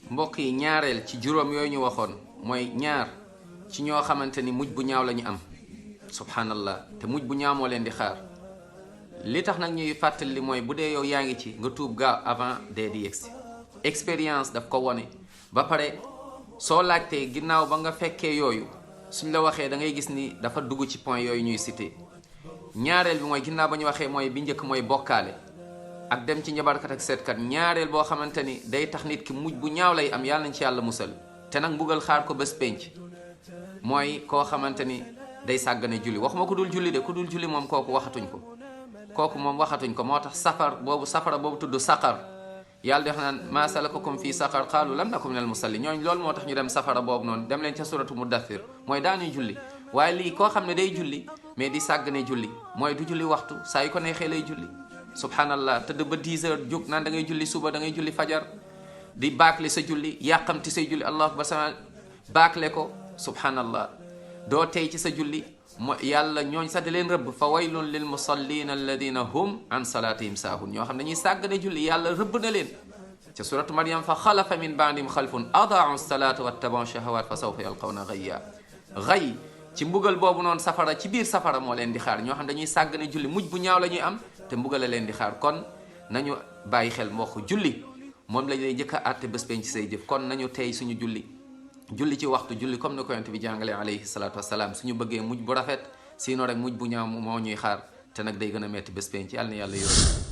mbokk yi ñaareel ci juróom yooyu ñu waxoon mooy ñaar ci ñoo xamante ni mujj bu ñaaw la ñu am subhanallah te mujj bu ñaaw moo leen di xaar. li tax nag ñuy fàttali mooy bu dee yow yaa ngi ci nga tuub gaaw avant dee di yegsi. expérience daf ko wone ba pare soo laajtee ginnaaw ba nga fekkee yooyu suñ la waxee da ngay gis ni dafa dugg ci point yooyu ñuy cité. ñaareel bi mooy ginnaaw ba ñu waxee mooy bi njëkk mooy bokkaale ak dem ci njabarkat ak seetkat. ñaareel boo xamante ni day tax nit ki mujj bu ñaaw lay am, yàlla nañ ci yàlla musal te nag mbugal xaar ko bés penc, mooy koo xamante ni day sàggane julli. waxuma ku dul julli de, ku dul julli moom kooku waxatuñ ko, kooku moom waxatuñ ko. moo tax safara boobu tudd saqar, yàlla di wax naan maa salakakum fii saqar qaalu lam naku minal musallin. ñooñ loolu moo tax ñu dem safara boobu noonu. dem leen ca suratu muddathir, mooy daañuy julli. waaye lii koo xam ne day julli mais di sàggane julli, mooy du julli waxtu, saa yu ko neexee lay julli. subhanallah, tëdd ba 10 heures jóg naan da ngay julli suba, da ngay julli fajar, di baakle sa julli, yàqamti say julli, allahu akbar sama baakle ko. subhanallah, doo tey ci sa julli. yàlla ñooñ sax da leen rëbb, fa waylun lil musallina alladina hum an salatihim saahun. ñoo xam ne ñuy sàggane julli, yàlla rëbb na leen ca suratu maryam. fa xalafa min ba'dihim xalfun adaa'u salata wattaba'u shahawat fa sawfa yalqawna ghayya. ghay ci mbugal boobu noonu safara, ci biir safara moo leen di xaar. ñoo xam dañuy sàggane julli, mujj bu ñaaw la ñuy am te mbugal la leen di xaar. kon nañu bàyyi xel mbokk, julli moom lañ lay njëkk a àtte bés penc ci say jëf. kon nañu tey suñu julli ci waxtu, julli comme ni ko yonent bi jàngale alayhi salaatu wasalaam, suñu bëggee mujj bu rafet. sinon rek mujj bu ñaaw moo ñuy xaar te nag day gën a metti bés penc. yàlla na yàlla yóbbu.